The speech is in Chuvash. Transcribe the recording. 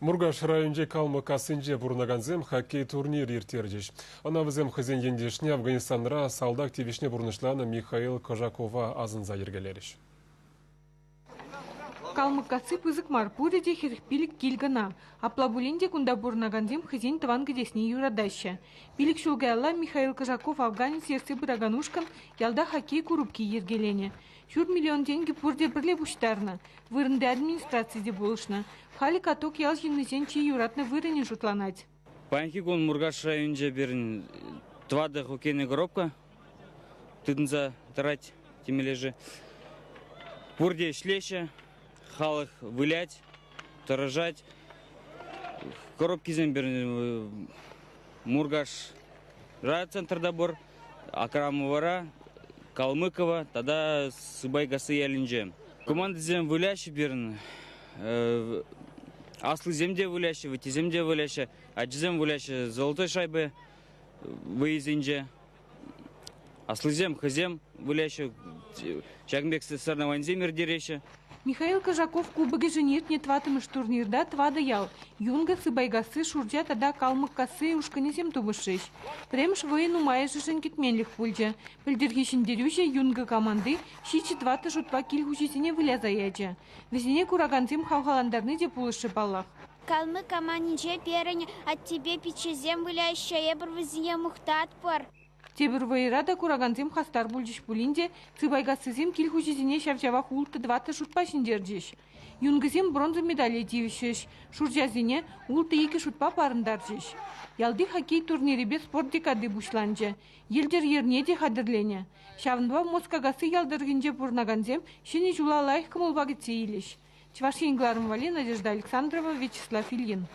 Муркаш районӗнчи Калмӑккассинче пурӑнакансем хоккей турнирӗ ирттерчӗҫ. Ӑна вӗсем хӑйсен ентешне Афганистанра салтак тивӗҫне пурнӑҫланӑ Михаил Кожакова асӑнса йӗркелерӗҫ. Калмӑккасси пысӑк мар, пурӗ те 45 кил кӑна. Апла пулин те кунта пурӑнакансем хӑйсен тӑван кӗтесне юратаҫҫӗ. Пилӗк ҫул каялла Михаил Кожаков афганец ертсе пыракан ушкӑн ялта хоккей курупки йӗркеленӗ. Ҫур миллион тенкӗ пурте пӗрле пуҫтарнӑ. Вырӑнти администраци те пулӑшнӑ. Халӗ каток ял ҫыннисен чи юратнӑ вырӑнӗ шутланать. Паянхи кун Муркаш районӗнче пирӗн тӑватӑ хоккейная коробка тытӑнса тӑрать темелле-ши. Пурте ӗҫлеҫҫӗ, халӑх вылять, тӑрӑшать. Коробкисем пирӗн Муркашра центрта пур, Акрамовӑра, Калмыкова тата Сыбайкасси ялӗнче. Командӑсем выляҫҫӗ пирӗн. Аслисем те выляҫҫӗ, ваттисем те выляҫҫӗ, ачасем выляҫҫӗ золотой шайбы вӑйӑсенче. Аслисем хӑйсем выляҫҫӗ, ҫакӑн пек соревнованисем ирттереҫҫӗ. Михаил Кожаков кубокӗшӗн иртнӗ тӑваттӑмӗш турнирта тӑватӑ ял – Юнкӑ, Сыпайкасси, Шурча тата Калмӑккасси ушкӑнӗсем тупӑшрӗҫ. Пӗрремӗш вӑйӑ нумайӑшӗшӗн кӗтменлӗх пулчӗ. Пӗлтӗрхи ҫӗнтерӳҫӗ Юнкӑ команди ҫиччӗ-тӑваттӑ шутпа кил хуҫисене выляса ячӗ. Вӗсене куракансем хавхалантарни те пулӑшрӗ паллах. Калмӑк командинче пирӗн аттепе пиччесем выляҫҫӗ, эпир вӗсене мухтатпӑр. Тепӗр вӑйӑра та куракансем хастар пулчӗҫ пулин те Сыпайкассисем кил хуҫисене ҫав-ҫавах улттӑ-тӑваттӑ шутпа ҫӗнтерчӗҫ. Юнкӑсем бронза медале тивӗҫрӗҫ, шурчасене улттӑ-икӗ шутпа парӑнтарчӗҫ. Ялти хоккей турнирӗпе спорт декади пуҫланчӗ. Йӗлтӗр йӗрне те хатӗрленӗ. Ҫавӑнпа Москакасси ял тӑрӑхӗнче пурӑнакансем Ҫӗнӗ ҫула лайӑх кӑмӑлпа кӗтсе илӗҫ. Чӑваш Ен кӑларӑм валли Надежда Александрова, Вячеслав Ильин.